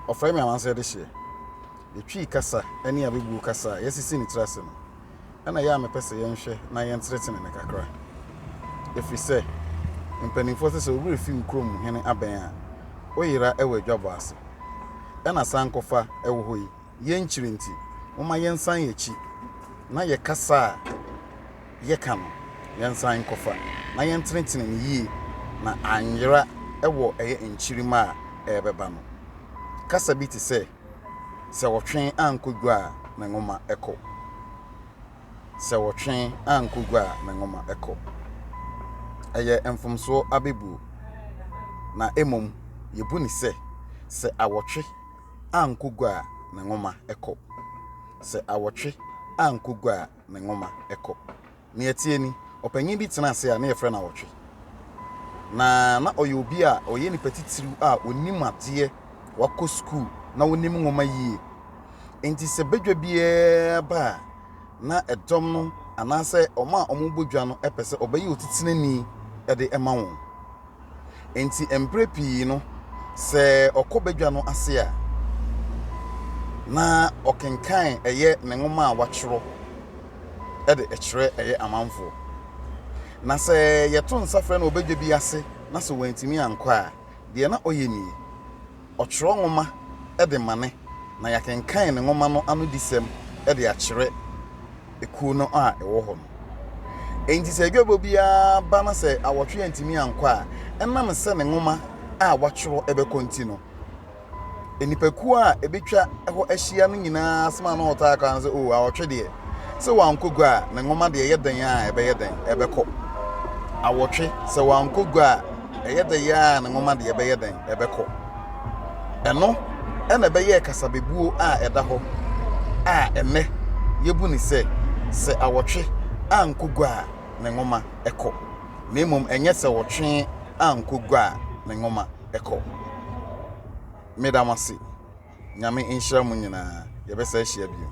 Ɔfrɛ me amansan dehyeɛ. Yɛtwii kasa ne abɛbuo kasa a yɛasisi ne tiri ase no, ɛna ɛyɛ a mepɛ sɛ yɛnhwɛ na yɛntenetene no kakra. Ɛfiri sɛ, mpanimfoɔ se sɛ wo werɛ fi wo kurom hene abɛn a, woyera wɔ adwabɔ ase. Ɛna sankɔfa wɔ hɔ yi, yɛnkyiri nti, momma yɛnsan yɛn akyi na yɛ kasa a yɛka no, yɛnsan nkɔfa na yɛntenetene no yie na anyera wɔ ɛyɛ nkyirimma a ɛrebɛba no. Kasa bi te sɛ, Sɛ ɔtwe ankɔ gua a, ne nwoma kɔ. Sɛ ɔtwe ankɔ gua a, ne nwoma kɔ. Ɛyɛ mfomsoɔ abɛbuo, na mmom yɛbu no sɛ, sɛ awɔtwe ankɔ gua a, ne nwoma kɔ. Sɛ awɔtwe ankɔ gua a, ne nwoma kɔ. Nea ɛteɛ ni, ɔpanyin bi tenaa ase a na wɔfrɛ no Awɔtwe. Na na ɔyɛ obi a ɔyɛ nipa titiriw a onim adeɛ, wakɔ sukuu, na onim nwoma yie. Enti sɛ badwa biara ba a, na ɛdɔm no anaasɛ wɔn a wɔbɔ dwa no pɛ sɛ ɔbɛyɛ otitenani de ma wɔn. Enti mprɛ pii no, sɛ ɔkɔ badwa no ase a, na ɔkenkan ɛyɛ ne nwoma a watwerɛ de kyerɛ ɛyɛ amanfoɔ. Na sɛ yɛto nsa frɛ no wɔ badwa bi ase na sɛ wantumi ankɔ a, deɛ na ɔyɛ nie, ɔtwerɛ nwoma de mane na yɛakenkan ne nwoma no anodisɛm de akyerɛ ekuo no a ɛwɔ hɔ no. Enti sɛ adwabɔ biara ba na sɛ awɔtwe antumi ankɔ a, ɛnam sɛ ne nwoma a watwerɛ bɛkɔ nti no, nnipakuo a ɛbɛtwa hɔ ahyia no nyinaa asɛm a na wɔtaa ka no sɛ, o, awɔtwe deɛ, sɛ wankɔ gua a, ne nwoma deɛ ɛyɛ dɛn a ɛbɛyɛ dɛn? Ɛbɛkɔ. Awɔtwe, sɛ wankɔ gua a, ɛyɛ dɛn a ne nwoma deɛ ɛbɛyɛ dɛn? Ɛbɛkɔ. Ɛno na ɛbɛyɛɛ kasabebuo a ɛda hɔ a ɛnnɛ yɛbu no sɛ, sɛ awɔtwe ankɔ gua a, ne nwoma kɔ, na mmom ɛnyɛ sɛ wɔtwe ankɔ gua a, ne nwoma kɔ. Meda mo ase. Nyame nhyira mo nyinaa. Yɛbɛsan ahyia bio.